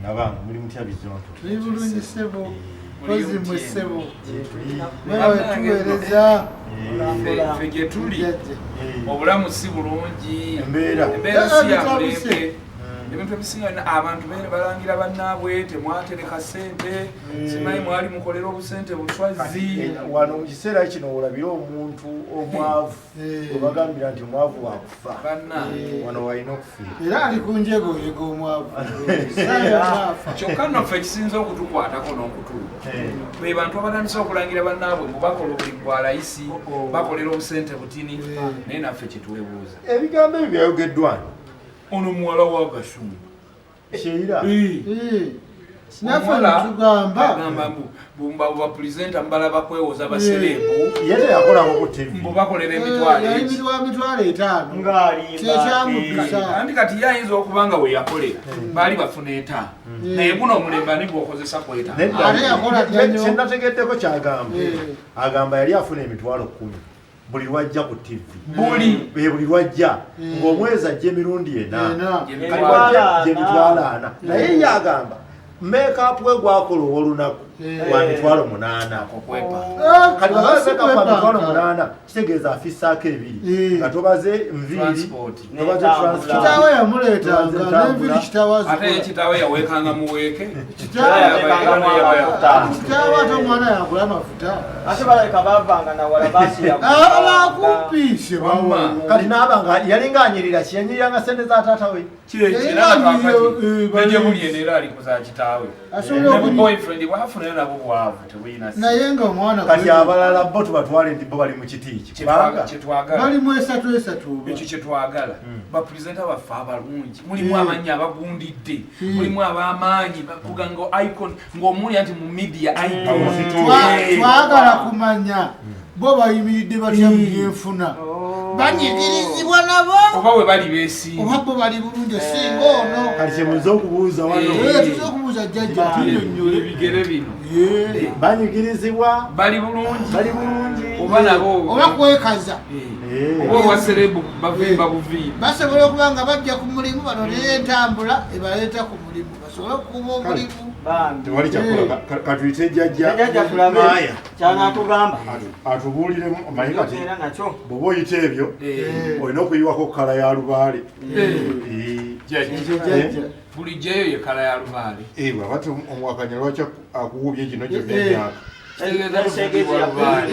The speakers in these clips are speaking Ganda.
Abange, muli mutya bizonto? Tuli bulungi ssebo. Muli Kozi mwe mutya? ssebo. Gyetuli. Mwebawe tuweereza. Ffe gye tuli Jjajja. obulamu si bulungi. Embeera. Embeera si ya Bitabuse. mulembe. Ebintu ebisinga byonna abantu balangira bannaabwe, temwatereka ssente, simanyi mwali mukolera obusente buswazi. Wano mu kiseera kino olabire omuntu omwavu webagambira nti omwavu wakufa, Banna. wano walina okufiira. Era ali ku njegoyego omwavu. Saafa. Kyokka nno ffe ekisinza okutukwatako n'okutuluma, be bantu abatandise okulangira bannaabwe mbu bakola obulimu bwa layisi, bakolera obusente butini, naye naffe kyetwebuuza, Ebigambo ebyo byayogeddwa ani? Ono muwala wa Gashumba. Sheira. Naffe Omuwala netugamba. Agamba mbu bapulezenta mubalaba kwewoza baserebu, Ye teyakolako ku TV. mbu bakolera emitwalo Yali egi. wa 50,000. Ng'alimba. Kyekyamudusa. Anti kati ye ayinza okuba nga we yakolera baali bafuna 5, naye guno omulembe ani gwokozesa kwetaano? Nedda. Ate yakola nnyo. Kyenategeddeko kyagamba, agamba yali afuna 100,000 buli lwajja ku TV. Buli Buli lwajja, ng'omwezi ajja emirundi 4. 4. Kati Emitwalo wajja 40. gye 40,000, naye ye agamba makeup we gwakola ow'olunaku wa 800,000. Okwepa. Kati bw'aba makeup wa 800,000, kitegeeza afissaako 2, nga tobaze nviiri, Transport. tobaze N'entambula. transport. Kitaawe yamuleetanga Entambula. n'enviiri kitaawe Ate ye azikola. kitaawe yaweekanga muweeke. Kitaawe Yateekangamu amafuta. Kitaawe ate omwana yagula amafuta. Ate balabika bavanga nawala baasi. Abakumpi Wamma. Kati naaba nga yalinga anyirira ki? Yanyiriranga sente za taata we. Kyekiraagyebuli eno era ali ku za kitaawe. Asobola Ne okuli boyfriend bwafunayo nabo bwavu tebulina. Naye nga omwana Kati abalala bo tubatwale nti bo bali mu kiti ki, kubanga Kyetwagala, bali mu esatu esatu oba. Ekyo kyetwagala, bapulezenta baffe abalungi mulimu amannya abagundidde, mulimu ab'amaanyi bakuga nga icon, ng'omuwulira nti mu media icon. Twagala kumanya bo bayimiridde batya mu byenfuna, banyigirizibwa nabo oba we bali beesiimye. Oba bo bali bulungi osinga ono. Kati kyemuze okubuuza wano, Tuza okubuuza jjajja tunyonnyole. Ebigere bino. Banyigirizibwa, Bali bulungi, bali bulungi, oba nabo oba kwekaza. Oba owaserebu bavimba buvimba. Basobola okuba nga bajja ku mulimu bano, naye entambula ebaleeta ku mulimu basobole okukuuma omulimu. Bambi. Tewali kyakola. Katuyite jjajja Jjajja tulabe Maaya kyanatugamba. Atubuuliremu. Omanyi kati Era nakyo. bw'oba oyita ebyo, olina okuyiwako colour ya lubaale. Jjajja. Ekyo jjajja. Bulijjo eyo ye colour ya lubaale. Bw'aba ti omuwakanya, lwaki akuwubye kino kyonna emyaka? Kitegeeza tuvugibwa lubaale.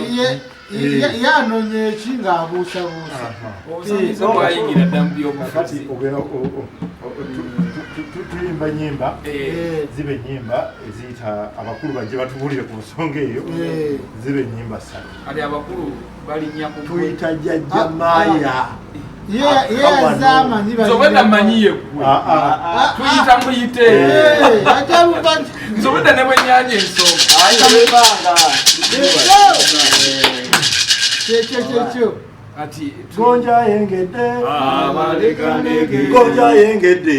Ye anoonya eki ng'abuusabuusa? Obusamize bwayingira dda mu Kakati byobufuzi. ogenda tuyimba nyimba, ziba enyimba eziyita abakulu bajje batubuulire ku nsonga eyo. Ziba enyimba ssatu. Kati abakulu balinnya ku Tuyita jjajja Maaya. Ye yazze amanyi. Nze obwedda mmanyi ye ggwe. Ah, ah. Tuyita muyite. Ajja luvanyi. Nze obwedda ne bwenyanja ensonga. Ayita mu bbanga. Kyekyo kyekyo. Kati Gonja yengedde. Abalekandege. Gonja yengedde.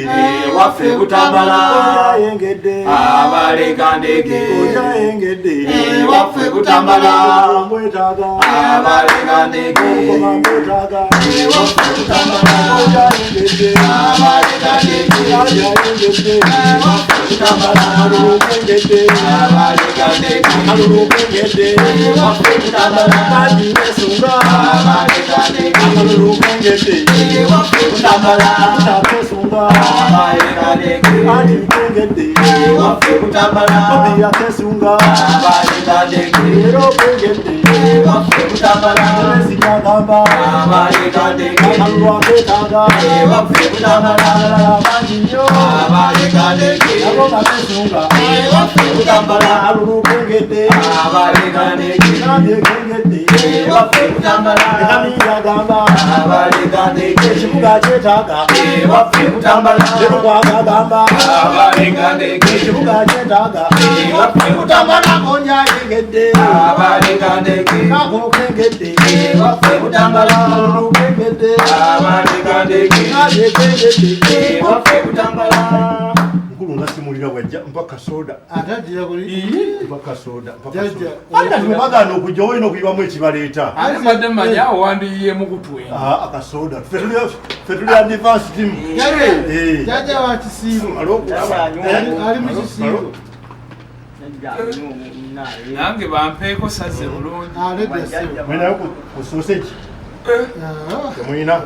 Ewaffe Butambala. Gonja yengedde. Abalekandege. Gonja yengedde. Ewaffe Butambala. Mwetaaga. Abalekandege. Ngoma mwetaaga. Ewaffe Butambala. Gonja yengedde. Abalekandege. Gonja yengedde. Ewaffe Butambala. Akalulu kengedde. Abalekandege. Akalulu kengedde. Ewaffe Butambala. Bangi beesunga. Abalekandege. Akalulu kengedde. Ewaffe Butambala. Akeesunga. Abalekandege. Anti kengedde. Ewaffe Butambala. Bobi akeesunga. Abalekandege. Era okengedde. Ewaffe Butambala. Besigye agamba. Abalekandege. Akalulu akeetaaga. Ewaffe Butambala. Abalala bangi nnyo. Abalekandege. Nabo nga beesunga. Ewaffe Butambala. Akalulu kengedde. Abalekandege. Gambye kengedde. Ewaffe Butambala. Kamiri agamba. Abalekandege. Ekibuga kyetaaga. Ewaffe Butambala. Lukwago agamba. Abalekandege. Ekibuga kyetaaga. Ewaffe Butambala. Gonja yengedde. Abalekandege. Kako kengedde. Ewaffe Butambala. Akalulu kengedde. Abalekandege. Gambye kengedde. Ewaffe Butambala. Nkulu nga simulidde. Mpulira bwajja mpaka soda. Ate ajjira kuli. Mpaka soda. Mpaka soda. Ate bwe okujja olina okuyiwamu ekibaleeta. Ate mbadde mmanyi awo wandiyiyeemu kutwenga. Ah, akasoda. Ffe tuli advance team. Jjajja wa kisiibo. Ali mu kisiibo. Nange bampeeko sazze bulungi. Mulinayo ku sausage? Temulina?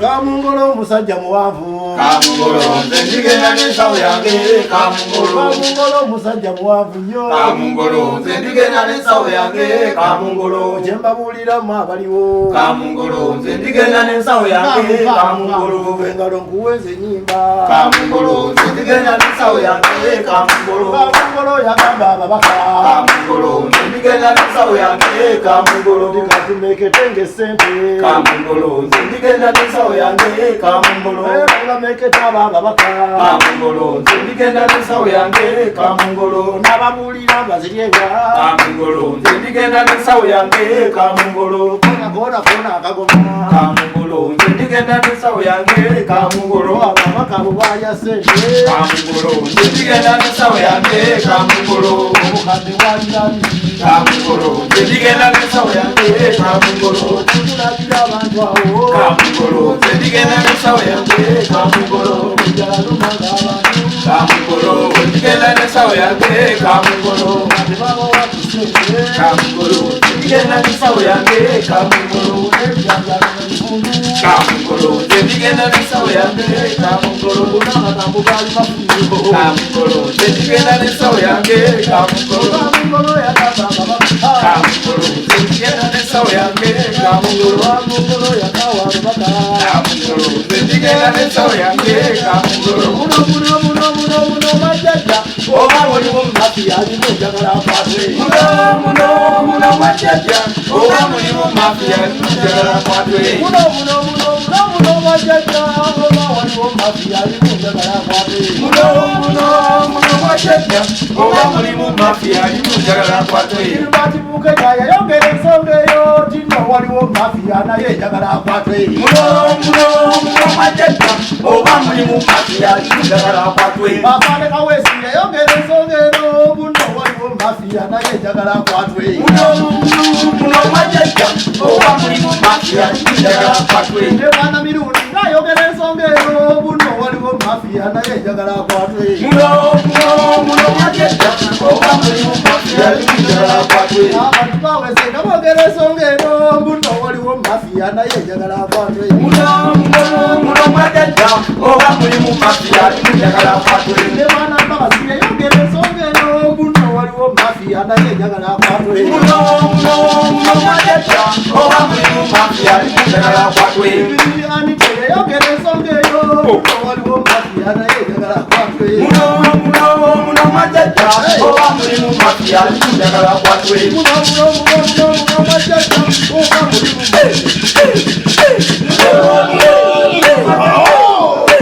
Kamungolo omusajja muwanvu. Kamungolo nze ndigenda n'ensawo yange. Kamungolo. Kamungolo omusajja muwanvu nnyo. Kamungolo nze ndigenda n'ensawo yange. Kamungolo. Kye mbabuuliramu abaliwo. Kamungolo nze ndigenda n'ensawo yange. Kamungolo. Engalo nkuweze ennyimba. Kamungolo nze ndigenda n'ensawo yange. Kamungolo. Kamungolo yagamba ababaka. Kamungolo nze ndigenda n'ensawo yange. Kamungolo. Ndikatumeketenge ssente. Kamungolo nze ndigenda n'ensawo yange. Kamungolo. Bameketa ababaka. Kamungolo nze ndigenda n'ensawo yange. Kamungolo. N'ababuulira baziryenga. Kamungolo nze ndigenda n'ensawo yange. Kamungolo. Kona kona kona akagoma. Kamungolo nze ndigenda n'ensawo yange. Kamungolo. Ababaka bo balya ssente. Kamungolo nze ndigenda n'ensawo yange. Kamungolo. Obukadde bwalira bibiri. Kamungolo nze ndigenda n'ensawo yange. Kamungolo. Tulabira abantu awo. Kamungolo nze ndigenda n'ensawo yange. Kamungolo. Enjala lumanga abantu. Kamungolo ndigenda n'ensawo yange. Kamungolo. Tebabawa ku ssente. Kamungolo nze ndigenda n'ensawo yange. Kamungolo. Ebyanjala bifundu. Kamungolo nze ndigenda n'ensawo yange. Kamungolo. N'amagambo gaali mafundu. Kamungolo nze ndigenda n'ensawo yange. Kamungolo. Kamungolo yagamba ababaka. Kamungolo nze ndigenda n'ensawo yange. Kamungolo. Kamungolo yakawa ababaka. Kamungolo nze ndigenda n'ensawo yange. Kamungolo. Muno muno muno muno muno majjajja. Oba mulimu mafiya alimu njagala akwatwe. Muno muno muno majjajja. Oba mulimu mafiya alimu njagala akwatwe. Muno muno muno muno muno majjajja. Oba waliwo mafiya alimu njagala akwatwe. Muno muno muno majjajja. Oba mulimu mafiya alimu njagala akwatwe. Gilbert Bukenya yayogera ensonga eyo nti nno waliwo mafiya naye njagala akwatwe. Muno muno muno majjajja. Oba mulimu mafiya alimu njagala akwatwe. Afande Kaweesi yayogera ensonga eno buno waliwo mafiya naye njagala akwatwe. Muno muno muno majjajja. Oba mulimu mafiya alimu njagala akwatwe. Ne Bwana Mirundi ng'ayogera ensonga eno buno waliwo mafiya naye njagala akwatwe. Muno muno muno majjajja. Oba mulimu mafiya alimu njagala akwatwe. Abantu baweze nga boogera ensonga eno buno waliwo mafiya naye njagala akwatwe. Muno muno muno majjajja. Oba mulimu mafiya alimu njagala akwatwe. Ne Bwana Mbabazi yayogera ensonga eno buno waliwo mafiya naye njagala akwatwe. Muno muno muno majjajja. Oba mulimu mafiya alimu njagala akwatwe. Anite yayogera ensonga eyo buno waliwo mafiya naye njagala akwatwe. Muno muno muno majjajja. Oba mulimu mafiya alimu njagala akwatwe. Muno muno muno muno muno majjajja. Oba mulimu mafiya